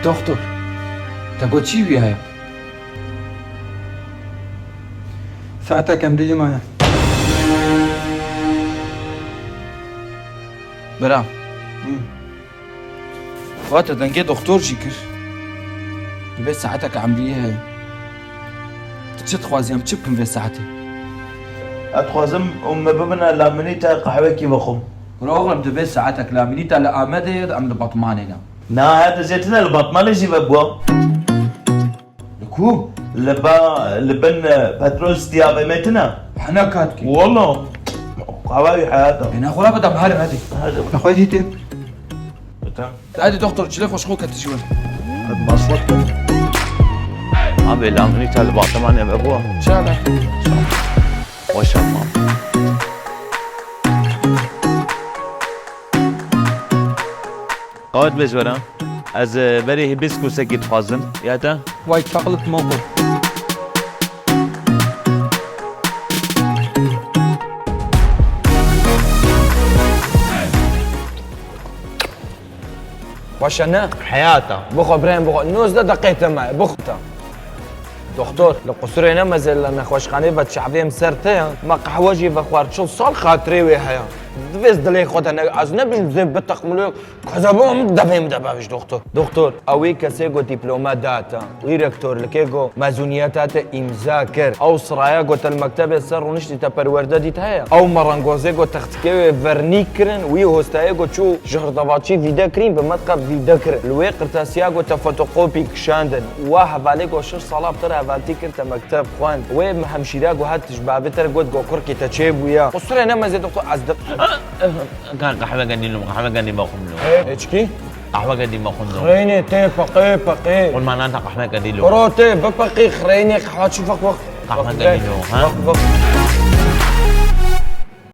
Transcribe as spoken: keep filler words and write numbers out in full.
Doktor, te got çi wî heye? Saetek em dî maye. Bira. Hı. Xwe te dengê doktor jî kir. Divê saetek emriyê heye. Tu çi dixwazî em çi bikin vê saetê? Ez dixwazim û me bibine laminî te qehwekî vexwim. Kuro oxlum, divê saetek laminî te li Amedê ye, em li Batmanê ne. Na, ez ê tine li Batmanê jî vebûa. Li ku? Li ba, li bin, e, petrol stiyavê me tine. Hene katkî. Walla. Qawayî heyata. Ê, ne xwe bidem, herim, hadi. Hadi. Nexwe dîtê. Bitem. Hadi doktor, çile xweş xwe ketişi win. Hadi masraf. Abi, lamini te li Batmanê vebûa. Çabe. Xweş ama. Qawet bêj were. Ez, e, berê hibiskusekî dixwazim. Ya te? White chocolate mocha. Baş e ne? Heyata. Bixwe birayên bixwe. Nozdeh deqê te me. Bixwe te. Doktor, li qusurê ne mezêr li nexweşxanê ve çavêm ser te ya. Me qehwe jî vexwar, çil sal xatirê wê heye. Divê ez dilê xwe de ne, ez nebim zê biteqmilo, kezebo min devê min de bevij doktor. Doktor, ew ê kesê ku dîplome date, wî rektorlikê ku mezûniyeta te îmza kir, ew siraya ku te li mektebê ser rûniştî te perwerde dît heye? Ew merengozê ku textikê wê vernî kirin, wî hostayê ku çû ji hirdevaçî vîde kirîn, bi me diqe vîde kirin. Li wê qirtasiya ku te fotokopî kişandin, wa hevalê ku şeş sala bi te re hevaltî kir, te mekteb xwend. Wê hemşîra ku hat ji bavê te re got ku kurkê te çêbûye. Qusurê ne mezê doktor, ez di- Ka qehweke dî lo, qehweke dî bexwim lo. Ê, çikî? Qehweke dî bexwim lo. Xeynê tê peqê, peqê. Hûn ma nata qehweke dî lo. Kuro tê bipeqî xeynê qehwa çi vak vak. Qehweke dî lo, ha? Vak vak.